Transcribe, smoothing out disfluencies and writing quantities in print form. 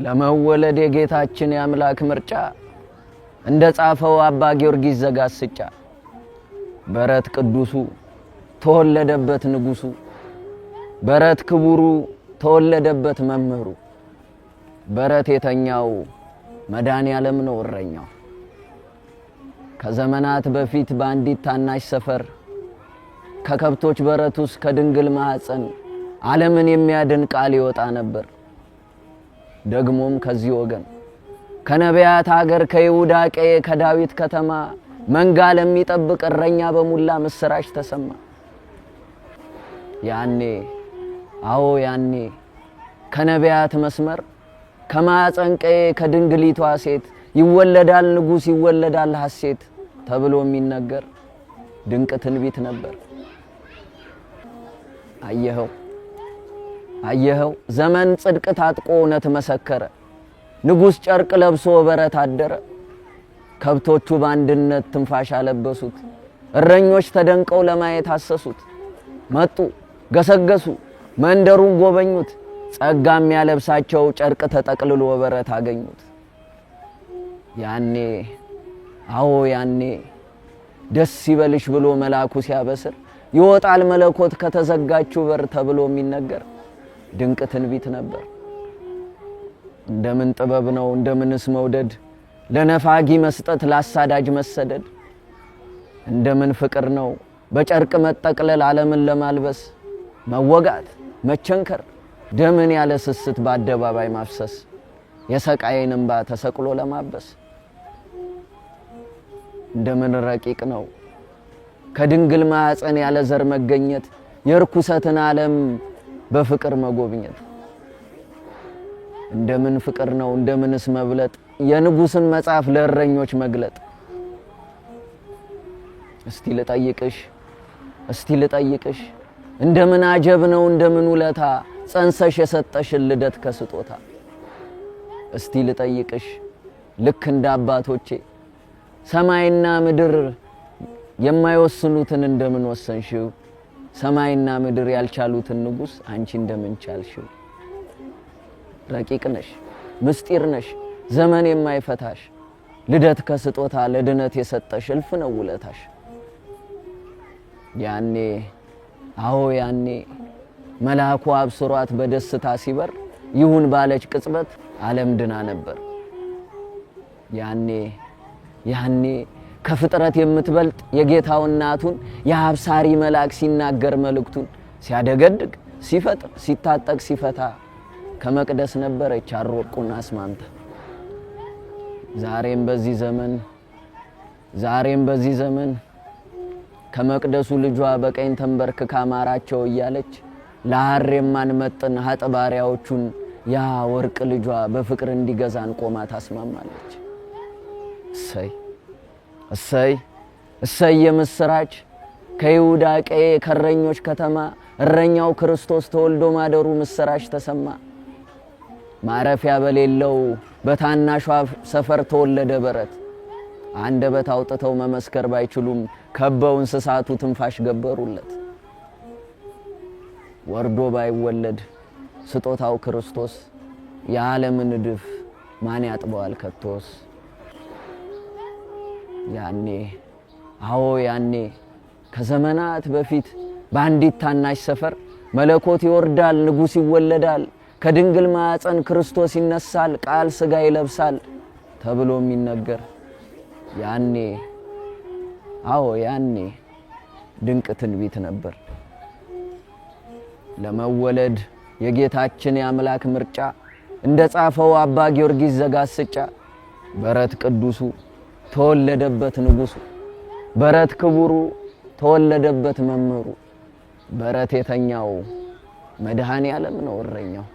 ለመወለድ የጌታችን የአምላክ ምርጫ እንደ ጻፈው አባ ጊዮርጊስ ዘጋስጫ በረት ቅዱሱ ተወለደበት ንጉሱ፣ በረት ክቡሩ ተወለደበት መምህሩ፣ በረት የተኛው መድኃኔዓለም ነው እረኛው። ከዘመናት በፊት በአንዲት ታናሽ ሰፈር ከከብቶች በረት ውስጥ ከድንግል ማኅፀን ዓለምን የሚያድን ቃል ይወጣ ነበር። ደግሞም ከዚህ ወገን ከነቢያት አገር ከይሁዳ ቀዬ ከዳዊት ከተማ መንጋ ለሚጠብቅ እረኛ በሙላ ምስራች ተሰማ። ያኔ፣ አዎ ያኔ፣ ከነቢያት መስመር ከማኅፀን ቀዬ ከድንግሊቷ ሴት ይወለዳል ንጉሥ፣ ይወለዳል ሐሴት ተብሎ የሚነገር ድንቅ ትንቢት ነበር። አየኸው፣ አየኸው፣ ዘመን ጽድቅ ታጥቆ እውነት መሰከረ። ንጉሥ ጨርቅ ለብሶ በረት አደረ። ከብቶቹ በአንድነት ትንፋሽ አለበሱት። እረኞች ተደንቀው ለማየት አሰሱት። መጡ፣ ገሰገሱ፣ መንደሩን ጎበኙት። ጸጋ የሚያለብሳቸው ጨርቅ ተጠቅልሎ በረት አገኙት። ያኔ፣ አዎ ያኔ፣ ደስ ይበልሽ ብሎ መልአኩ ሲያበስር ይወጣል መለኮት ከተዘጋችው በር ተብሎ የሚነገር ድንቅ ትንቢት ነበር። እንደምን ጥበብ ነው፣ እንደምንስ መውደድ፣ ለነፋጊ መስጠት፣ ላሳዳጅ መሰደድ። እንደምን ፍቅር ነው በጨርቅ መጠቅለል፣ ዓለምን ለማልበስ መወጋት፣ መቸንከር፣ ደምን ያለ ስስት በአደባባይ ማፍሰስ፣ የሰቃይን እንባ ተሰቅሎ ለማበስ። እንደምን ረቂቅ ነው ከድንግል ማኅፀን ያለ ዘር መገኘት፣ የርኩሰትን ዓለም በፍቅር መጎብኘት። እንደምን ፍቅር ነው፣ እንደምንስ መብለጥ፣ የንጉስን መጽሐፍ ለእረኞች መግለጥ። እስቲ ልጠይቅሽ፣ እስቲ ልጠይቅሽ፣ እንደምን አጀብ ነው፣ እንደምን ውለታ ጸንሰሽ የሰጠሽን ልደት ከስጦታ። እስቲ ልጠይቅሽ ልክ እንደ አባቶቼ ሰማይና ምድር የማይወስኑትን እንደምን ወሰንሽው? ሰማይና ምድር ያልቻሉትን ንጉስ አንቺ እንደምን ቻልሽው? ረቂቅ ነሽ፣ ምስጢር ነሽ፣ ዘመን የማይፈታሽ፣ ልደት ከስጦታ ለድነት የሰጠሽ እልፍ ነው ውለታሽ። ያኔ፣ አዎ ያኔ፣ መልአኩ አብስሯት በደስታ ሲበር ይሁን ባለች ቅጽበት ዓለም ድና ነበር። ያኔ፣ ያኔ፣ ከፍጥረት የምትበልጥ የጌታው እናቱን የአብሳሪ መልአክ ሲናገር መልእክቱን ሲያደገድግ፣ ሲፈጥር፣ ሲታጠቅ፣ ሲፈታ ከመቅደስ ነበረች አሮቁን አስማምታ። ዛሬም በዚህ ዘመን፣ ዛሬም በዚህ ዘመን ከመቅደሱ ልጇ በቀኝ ተንበርክካ ማራቸው እያለች ለሐር የማንመጥን ሀጥ ባሪያዎቹን ያ ወርቅ ልጇ በፍቅር እንዲገዛን ቆማ ታስማማለች። እሰይ፣ እሰይ፣ እሰይ፣ የምስራች! ከይሁዳ ቀዬ ከእረኞች ከተማ እረኛው ክርስቶስ ተወልዶ ማደሩ ምስራች ተሰማ። ማረፊያ በሌለው በታናሿ ሰፈር ተወለደ በረት። አንደበት አውጥተው መመስከር ባይችሉም ከበው እንስሳቱ ትንፋሽ ገበሩለት። ወርዶ ባይወለድ ስጦታው ክርስቶስ የዓለምን እድፍ ማን ያጥበዋል ከቶስ? ያኔ፣ አዎ ያኔ፣ ከዘመናት በፊት በአንዲት ታናሽ ሰፈር መለኮት ይወርዳል፣ ንጉሥ ይወለዳል፣ ከድንግል ማኅፀን ክርስቶስ ይነሳል፣ ቃል ሥጋ ይለብሳል ተብሎ የሚነገር ያኔ፣ አዎ ያኔ ድንቅ ትንቢት ነበር። ለመወለድ የጌታችን የአምላክ ምርጫ እንደ ጻፈው አባ ጊዮርጊስ ዘጋስጫ በረት ቅዱሱ ተወለደበት ንጉሱ፣ በረት ክቡሩ ተወለደበት መምህሩ፣ በረት የተኛው መድኃኔ ዓለም ነው እረኛው።